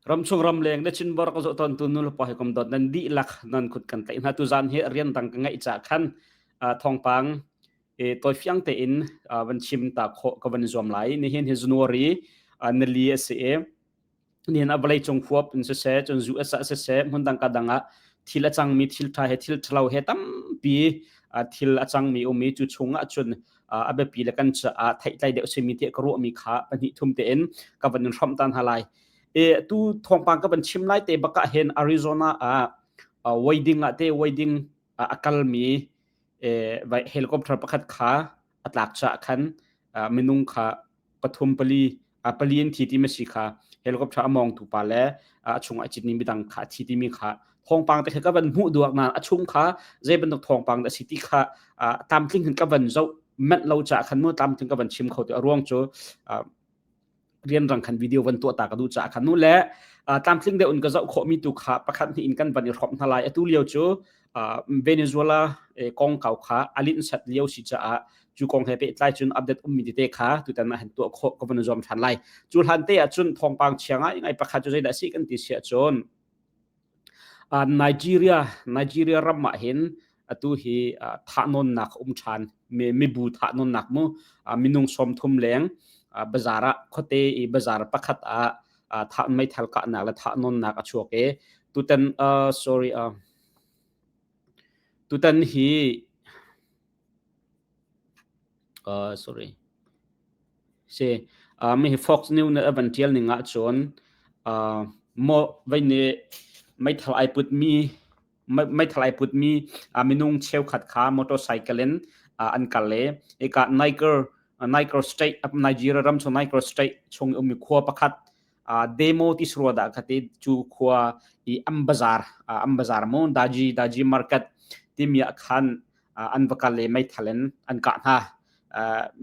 Ramchung ramleng na Chinbor ka zoh tawn tu nu le pa he kom dot nan dihlak nan khut kan tlaih hna tu zan hi rian dang ka ngaih ca khan thawngpang e tawifiang tein van chim ta khawh ka van zuam lai. Nihin hi January nili a si i nihin a vawlei cung huap in siseh cun US ah siseh hmun dang ka dang ah thil a cangmi thil ṭha he thil ṭhalo he tampi thil a cangmi um i cu chung ah cun a biapi le kan caah theihtlai deuh simi tiah ka ruahmi kha pahnih thum tein ka van in hrawmh ta hna lai. E tu thawngpang ka van chim lai te bak ah hin Arizona ah wedding ah te wedding a kalmi helicopter pakhat kha a tlak caah khan minung kha pathum pali pali an thi timi si kha helicopter a mawngtu pa le a chung a citmi midang kha a thi timi kha thawngpang te kha ka van hmuh duak nain a chung kha zei bantuk thawngpang dah si ti kha tlamtling hin ka van zoh manh lo caah khan mu tlamtling ka van chim kho ti a ruang cu rianrang khan video van tuah ta ka duh caah khan nu le tlamtling deuh in ka zoh khawhmi tu kha pakhat hnih in kan van i hrawmh hna lai. Atu lio cu Venezuela kongkau kha a linhsat lio si caah cu kong he pehtlai cun update ummi tete kha tutan ah han tuah khawh ka van zuam ṭhan lai. Cu hlan te ah cun thawngpang chia ngai ngai pakhat cu zeidah si kan ti si ahcun Nigeria Nigeria ram ah hin atu hi thahnawnnak um ṭhan. Mibu thahnawnnak mu minung 30 leng bazar ah khuate i bazar pakhat ah thah meithal kahnak le thahnawnnak a chuak i tutan sorry tutan hi sorry si mi hi Fox News nih a van ṭial ning ahcun maw vei nih meithal ai putmi meithal ai putmi minung cheukhat kha motorcycle in an kal i hika Niger Niger State Nigeria ram chung Niger State chung ummi khua pakhat demo ti surua dah khati cu khua i an bazar an bazar mu Daji Daji market timi ah khan an va kal i meithal in an kah hna.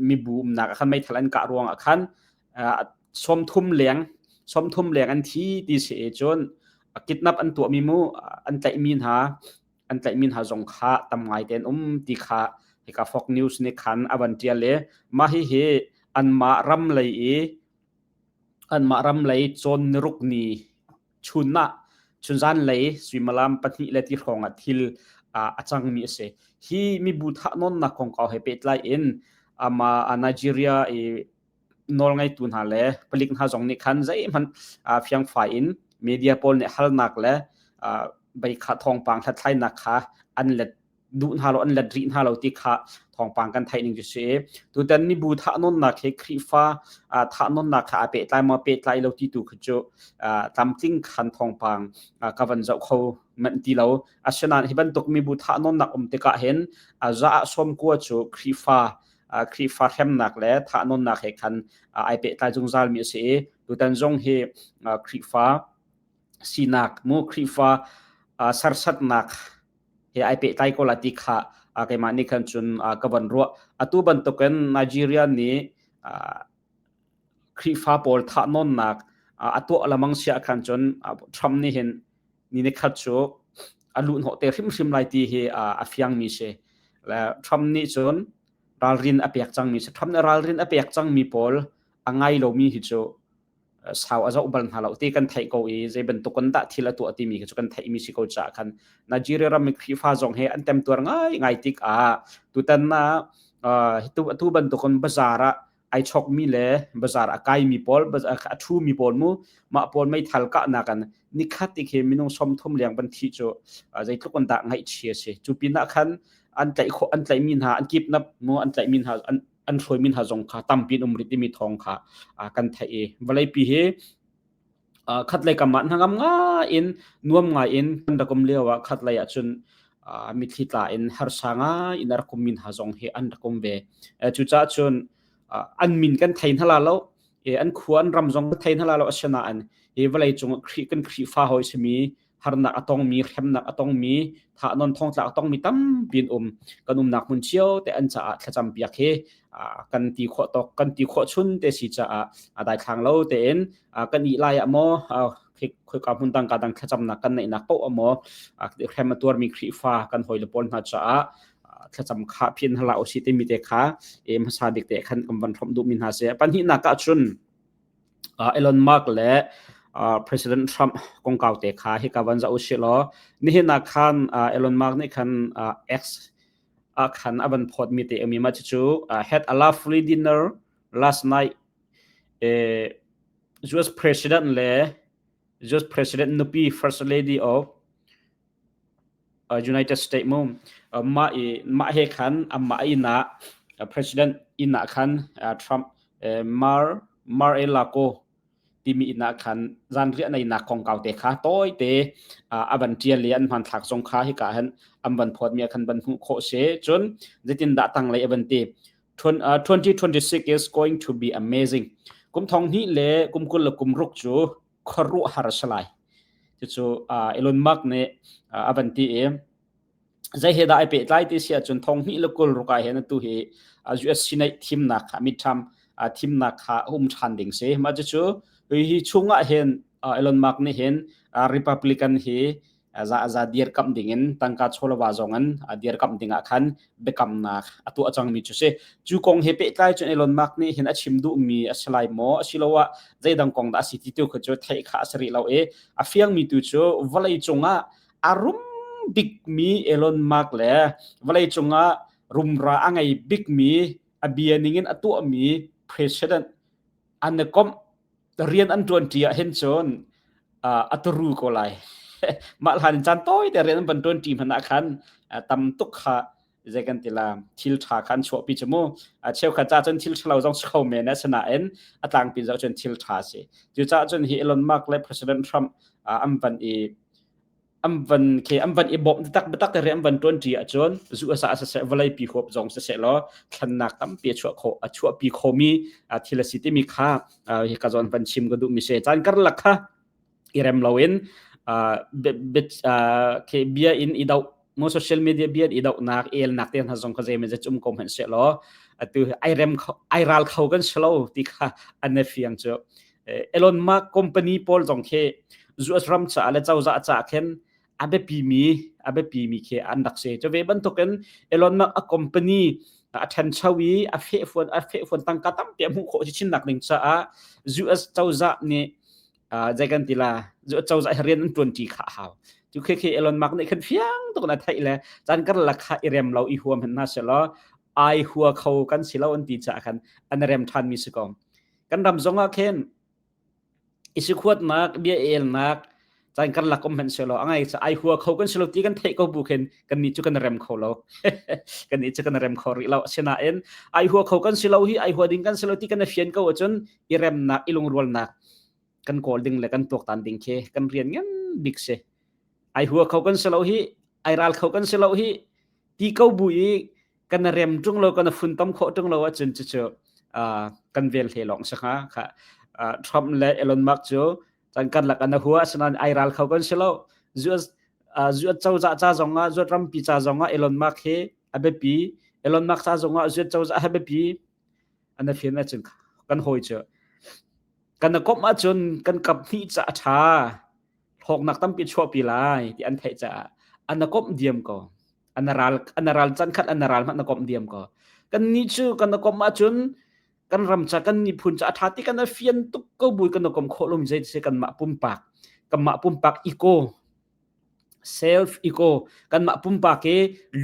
Mibu umnak ah khan meithal an kah ruangah khan 30 leng an thi ti si i cun kidnap an tuahmi mu an tlaihmi hna zong kha tam ngai te an um ti kha hika Fox News nih khan a van ṭial i mah hihi anmah ram lei i anmah ram lei cawn niruk ni chun ah chunzan lei suimilam 2 le ti hrawng ah thil a cangmi a si. Hi mibu thahnawnnak kongkau he pehtlai in ama Nigeria i nawlngeitu hna le palik hna zong nih khan zeihmanh fiangfai in media pawl nih halnak le bei kha thawngpang hlathlainak kha an let duh hna lo, an let rih hna lo ti kha thawngpang kan theih ning cu si. Tutan mibu thahnawnnak hi Khrihfa thahnawnnak kha aa pehtlai maw pehtlai lo ti tu khi cu tlamtling khan thawngpang ka van zoh kho manh ti lo. Asinain hi bantuk mibu thahnawnnak um tikah hin za ah 90 cu Khrihfa Khrihfa hremnak le thahnawnnak he khan ai pehtlai zungzal mi a si i tutan zong hi Khrihfa sinak mu Khrihfa sarsatnak he ai pehtlai ko la ti kha keimah nih khan cun ka van ruah. Atu bantukin Nigeria nih Khrihfa pawl thahnawnnak a tuah lamang sia khan cun Trump nih hin ni nikhat cu a luhhnawh te hrimhrim lai ti hi a fiangmi si. Le Trump nih cun ralrin a pek cangmi si. Trump nih ralrin a pek cangmi pawl a ngai lomi hi cu sau a zoh bal hna lo ti kan theih ko i zei bantuk in dah thil a tuah timi cu kan theihmi si ko caah khan Nigeria ram i Khrihfa zong he an temtuar ngai ngai tik ah tutan ah tu bantukin bazaar ah ai chokmi le bazaar a kaimi pawl a ṭhumi pawl mu mah pawl meithal kahnak an nikhat ti khi minung 30 leng ban thi cu zeitluk in dah ngaihchia si. Cu pinah khan an tlaih khawh an tlaihmi hna an kidnap mu an tlaihmi hna an an hruaimi hna zong kha tampi an um rih timi thawng kha kan theih i vawleipi hi khatlei kam ah hnangam ngai in nuam ngai in kan rak um lio ah khatlei ah cun mitthli tla in harsa ngai in a rak ummi hna zong hi an rak um ve. Cucaah cun an min kan thei hna la lo, an khua an ram zong kan thei hna la lo. Asinain hi vawlei cung Khrih kan Khrihfa hawi simi harnak a tongmi, hremnak a tongmi, thahnawn thongtlak a tongmi tampi an um. Kan umnak hmun cio te an caah thlacam piak hi kan ti khawh tawk, kan ti khawh chun te si caah daithlang lo tein kan ih lai ah maw khoika hmun dang ka dang thlacamnak kan neihnak paoh ah maw hrem a tuarmi Khrihfa kan hawile pawl hna caah thlacam kha phin hlah usih timi te kha hmasa bik te khan kan van hrawmh duhmi hna si. Pahnihnak ah cun Elon Musk le President Trump kongkau te kha hika van zoh usih law nihin ah khan Elon Musk nih khan X ah khan a van phawt mi te a mi ma cucu had a lovely dinner last night US President le US President nupi First Lady of United States mu mah i mah he khan amah inn ah President inn ah khan Trump Mar Mar-a-Lago timi inn ah khan zanriah neinak kongkau te kha tawite a van ṭial i an hmanthlak zong kha hika hin an van phawtmi ah khan van hmuh khawh si. Cun zeitindah tanglei a van ti. 2026 is going to be amazing. Kum thong hnih le kum 20 le kum ruk cu khuaruahhar a si lai. Cucu Elon Musk nih a van ti i zei he dah ai pehtlai ti si ahcun thong hnih le 26 ah hin atu hi US Senate thimnak kha midterm thimnak kha a um ṭhan ding si. Mah cucu hi chung ah hin Elon Musk nih hin Republican hi za za dirkamh ding in tangka chawlava zong in dirkamh ding ah khan biakamnak a tuah cangmi cu si. Cu kong he pehtlai cun Elon Musk nih hin a chim duhmi a si lai maw asiloah zeidang kong dah a si ti tu kha cu theih kha a si rih lo i a fiangmi tu cu vawlei cungah a rum bikmi Elon Musk le vawleicung ah rumra a ngei bikmi a bia ningin a tuahmi president an i komh rian an ṭuanṭi ah hin cun a turu ko lai. Mah hlan in caan tawi te rian an van ṭuanṭi hmanh ah khan tam tuk kha zei kan ti la thil ṭha kha an chuahpi cu mu. Cheukhat ca cun thil ṭhalo zong si kho men asinain a tlangpi zoh cun thil ṭha a si. Cucaah cun hi Elon Musk le President Trump an van i an van khi an van i bawmh taktak biatak te an van ṭuanṭi ahcun US ah siseh vawleipi huap zong siseh law thlennak tampi a chuah khawh a chuahpi khomi thil a si timi kha hi ka zawn van chim ka duhmi si caan karlak kha i rem loin khi bia in i doh mo social media bia in i dohnak elnak te hna zong kha zei um ko hmanh seh law atu ai rem ai ral kho kan si lo ti kha an fiang cu Elon Musk company pawl zong khi US ram caah le cozah caah khin a biapimi a biapimi khi an rak si. Cu ve bantukin Elon Musk a company a ṭhancho i a fehfuan a fehfuan tangka tampi a hmuh khawh chinnak ding caah US cozah nih zei kan ti la US cozah hi rian an ṭuanṭi kha a hau. Cu khi khi Elon Musk nih khan fiang tuk in a theih le caan karlak kha i rem lo i huam hen hna selaw ai hua kho kan si lo an ti caah khan an rem ṭhanmi si ko. Kan ram zong ah khin i sikhuatnak, bia elnak, caan karlak um hmanh selaw a ngai ai hua kho kan si lo ti kan theih ko bu khin kan nih cu kan rem kho lo. Kan nih cu kan rem kho rih lo. Asinain ai hua kho kan si lo hi ai hua ding kan si lo ti kan i fian ko ahcun i remnak, i lungrualnak kan kawl ding le kan tuaktan ding khi kan rian ngan bik si. Ai hua kho kan si lo hi, ai ral kho kan si lo hi ti ko bu i kan rem ṭung lo kan funtom khawh ṭung lo ahcun cucu kan vel hle lawng si hnga kha Trump le Elon Musk cu caan karlak an hua asinain ai ral kho kan si lo US US cozah ca zong ah US rampi ca zong ah Elon Musk hi a biapi Elon Musk ca zong ah US cozah a biapi an fian ahcun kan hawi cu kan komh ahcun kan kap hnih ca a ṭha hlawknak tampi chuahpi lai ti an theih caah an komh diam ko an ral an ral chan khat an ral hmanh na komh diam ko kan nih cu kan komh ahcun kan ram ca kan miphun ca a ṭha ti kan fian tuk ko bu kan kom khawh lomi zei si kanmah pumpak kanmah pumpak ego self ego kanmah pumpak i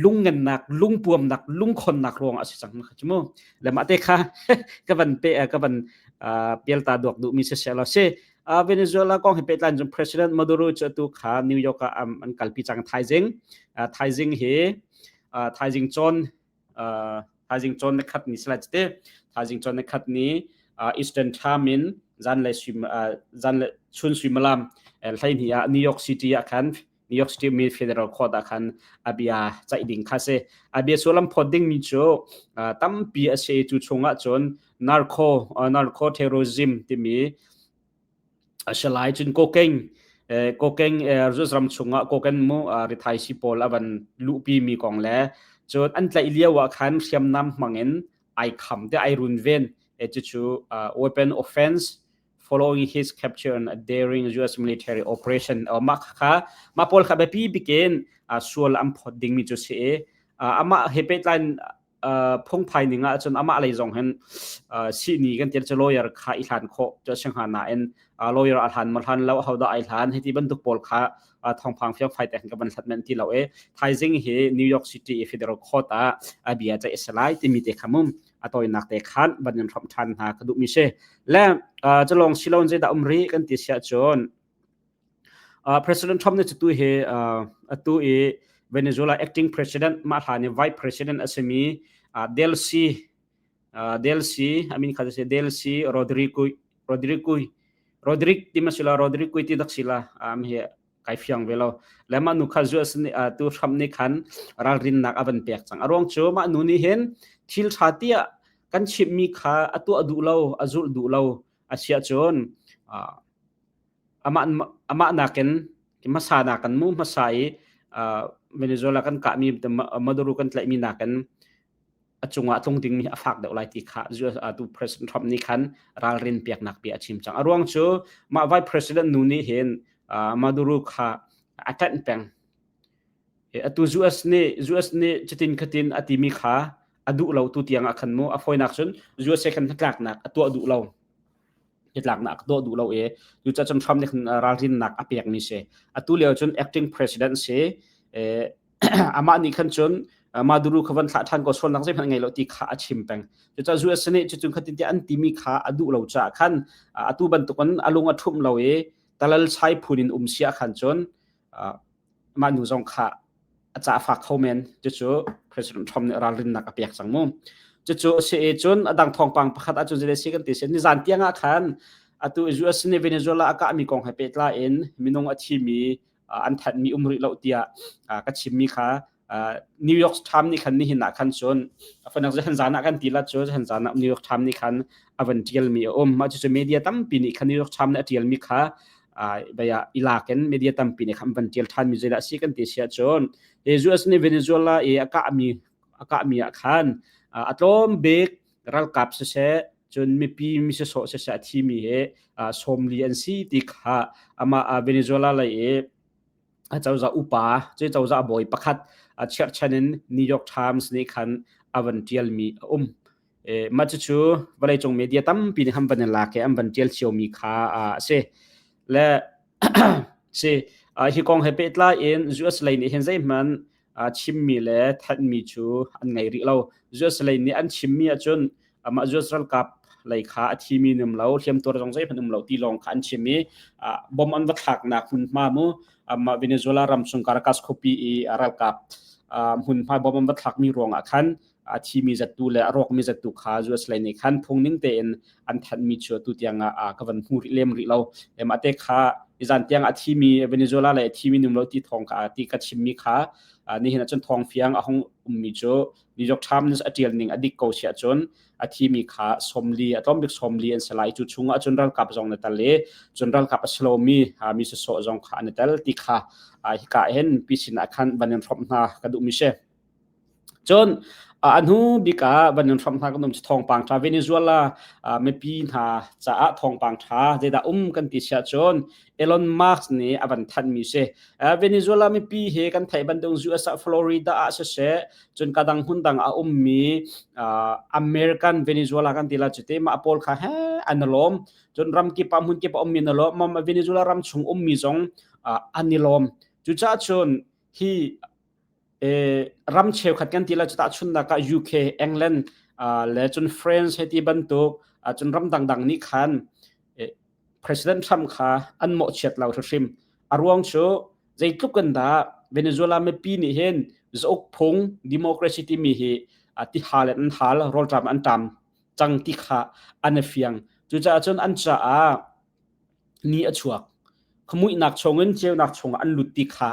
lungngennak lungpuamnak lungkhonnak ruang ah si cang kha cu mu le mah te kha ka van pe ka van pialta duak duhmi si seh lo si Venezuela kong he pehtlai cun President Maduro cu atu kha New York ah an kalpi cang thaizing. Thaizing hi thaizing cawn thaizing cawn nikhat ni sila cite thaizing cawn nikhat ni Eastern Time in zanlei suim zanlei chun suimilam 12 ah New York City ah khan New York City mi Federal Court ah khan a bia ceih ding kha si. A bia sullam phawt ding mi cu tampi a si cu chungah cun narco narco terrorism timi a si lai cun cocaine cocaine Rus ram chungah cocaine mu rithai si pawl a van luhpi mi kong le cun an tlaih lio ah khan hriamnam hmangin ai kham te ai runven cucu weapon offense following his capture and a daring US military operation mah kha mah pawl kha biapi bikin sual an phot dingmi cu si i amah he pehtlai phungphai ning ah cun amah lei zong hin sihni kan tir cu lawyer kha i hlan khawh cu a si hnga nain. Lawyer a hlan ma hlan lo, hodah ai hlan, hiti bantuk pawl kha thawngpang fiangfai te ka van hlat men ti lo e. Thaizing hi New York City Federal Court ah a bia ceih a si lai timi te kha mum a tawinak te khan van in hrawmh ṭhan hna ka duhmi si. Le culong silon zeidah um rih kan ti siah cun President Trump nih cu hi atu i Venezuela acting president mah hlan i vice president a simi Delcy Delcy a min kha si Delcy Rodrigo Rodrigo Rodrigue ti ma sila Rodrigo ti dak sila am hi kai fiang ve lo le mah nu kha US nih tu Trump nih khan ralrinnak a van pek cang a ruang cu mah nu nih hin thil tha tiah kan chimmi kha a tuah duh lo a zulh duh lo a siah cun amah amah nakin hmasa nakin mu hmasa i Venezuela kan kahmi Maduro kan tlaihmi nakin a cungah tlung dingmi a fak deuh lai ti kha tu President Trump nih khan ralrin peknak bia a chim cang. A ruang cu mah Vice President nu nih hin Maduro kha a ṭanh peng. Atu US nih US nih cutin khatin a timi kha a duh lo tu tiang ah khan mu a fawinak cun USA khan hnatlaknak a tuah duh lo. Hnatlaknak a tuah duh lo i cucaah cun Trump nih khan ralrinnak a pekmi si. Atu lio cun acting president si amah nih khan cun Maduro kha van thlah ṭhan ko sualnak zeihmanh ngei lo ti kha a chim peng. Cucaah US nih cucun khatin tiah an timi kha a duh lo caah khan atu bantukin a lung a ṭhumh lo i talal chai phun in um sia khan cun mah nu zong kha a ca fak kho men. Cucu President Trump nih ralrinnak a pek cang mu. Cucu a si i cun a dang thawngpang pakhat ahcun zei si kan ti si nizan tiang ah khan atu US nih Venezuela a kahmi kong he pehtlai in minung a thimi an thanhmi um rih lo tiah ka chimmi kha New York Times nih khan nihin ah khan cun fanak zahan zan ah kan ti la cu zahan zan ah New York Times nih khan a van tialmi a um mah cucu media tampi nih khan New York Times nih a tialmi kha baya ilakin media tampi nih khan van tial than mi zeidah si kan ti sia cun US nih Venezuela i a kahmi a kahmi ah khan a tlawm bik ralkap siseh cun mipi mi sisawh siseh a thimi hi sawmli an si ti kha amah Venezuela lei i a cozah upa cu cozah bawi pakhat a cherhchan in New York Times nih khan a van tialmi a um. Mah cucu vawleicung media tampi nih an van i lak i an van tial ciomi kha a si. Le si hi kong he pehtlai in US lei nih hin zeihmanh chimmi le thanhmi cu an ngei rih lo. US lei nih an chimmi ahcun amah US ralkap lei kha a thimi an um lo, hliamtuar zong zeihmanh um lo ti lawng kha an chim i bom an va thlaknak hmunhma mu amah Venezuela ram chung Caracas khuapi i ralkap hmunhma bom an va thlakmi ruangah khan a thimi zattu le a rawkmi zattu kha US lei nih khan phungning tein an thanhmi cu atu tiang ah ka van hmu rih lem rih lo. Mah te kha izan tiang a thimi Venezuela lei a thimi num lo ti thawng kha ti ka chimmi kha nihin ahcun thawng fiang a hung ummi cu New York Times a tial ning a dik ko si ahcun a thimi kha 40 a tlawm bik 40 an si lai cu chung ahcun ralkap zong na tel i cun ralkap a si lomi mi sawsawh zong kha an i tel ti kha hika hin pi sin ah khan van in hrawmh hna ka duhmi si. Cun a hnu bik ah van in hrawmh hna kan um cu thawngpang ṭha Venezuela mipi hna caah thawngpang ṭha zeidah um kan ti siah cun Elon Musk nih a van thanhmi si. Venezuela mipi hi kan theih bantuk US ah Florida ah siseh cun ka dang hmun dang a ummi American Venezuela kan ti la cu te mah pawl kha he an i lawm. Cun ram kip ah hmun kip ah ummi an i lawm. Venezuela ram chung ummi zong an i lawm. Cucaah cun hi ram cheukhat kan ti la cu tahchunhnak ah UK, England le cun France hei ti bantuk cun ram dangdang nih khan President Trump kha an mawhchiat lo hrimhrim. A ruang cu zeitluk in dah Venezuela mipi nih hin zauk phung democracy timi hi ti hal in an hal rawlṭam an ṭam cang ti kha an i fiang. Cucaah cun an caah ni a chuak. Khamuihnak chungin ceunak chungah an lut ti kha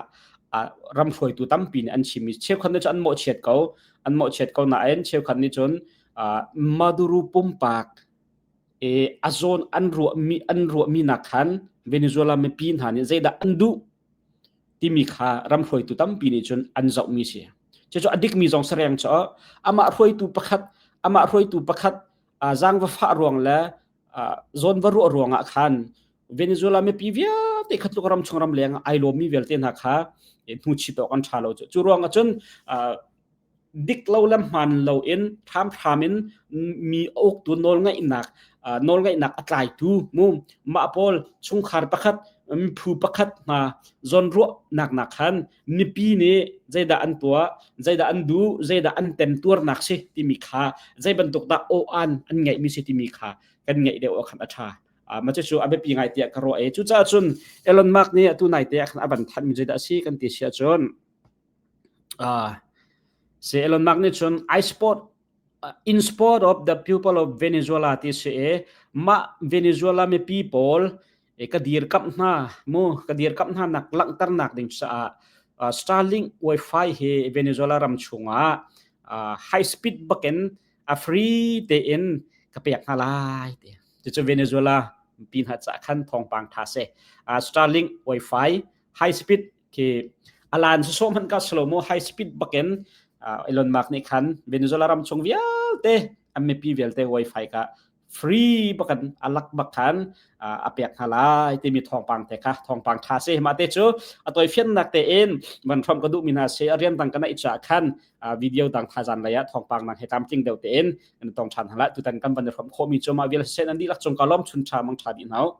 ram hruaitu tampi nih an chim i cheukhat nih cun an mawhchiat ko. An mawhchiat ko nain cheukhat nih cun Maduro pumpak a zawn an ruahmi an ruahmi nak khan Venezuela mipi hna nih zeidah an duh timi kha ram hruaitu tampi nih cun an zohmi si. Cucu a dikmi zong sareng cu amah hruaitu pakhat amah hruaitu pakhat zaang va fah ruang le zawn va ruah ruangah khan Venezuela mipi vialte kha tluk ram chung ram leng ai lawmmi vialte hna kha hnuchit awk an ṭha lo cu ruangah cun dik lo le hmaan lo in hramhram in mi uktu nawlngeihnak Nawlngeihnak a tlaitu mu mah pawl chungkhar pakhat phu pakhat hna zawnruahnak nak khan mipi nih zeidah an tuah, zeidah an duh, zeidah an temtuarnak si timi kha, zei bantuk dah aw-an an ngeihmi si timi kha kan ngeih deuh ah khan a ṭha. Mah cucu a biapi ngai tiah ka ruah i cucaah cun Elon Musk nih atu nai te ah khan a van thanhmi zeidah a si kan ti si ahcun si Elon Musk nih cun I support in support of the people of Venezuela ti si i mah Venezuela mipi pawl ka dirkamh hna mu ka dirkamh hna nak langhternak ding caah Starlink Wi-Fi hi Venezuela ram chungah high speed bakin a free tein ka pek hna lai ti. Cucu Venezuela pi hna ca khan thawngpang tha se. Starlink Wi-Fi high speed khi alan su hmanh ka slow mo high speed bakin Elon Musk nih khan Venezuela ram chung vialte an mipi vialte Wi-Fi ka free bakan alak bak khan a pek hna lai timi thawngpang te kha thawngpang tha si. Mah te cu a toi fiannak te in van hrom ka duh mi hna si. A rian dang kana i cha khan video dang thazan lei ah thawngpang nang he tlamtling deuh te in kan tong than hala. Tutan kan van hrom kho mi cu ma vial sen an dihlak cung ka lom chun tha mang tha di hnau.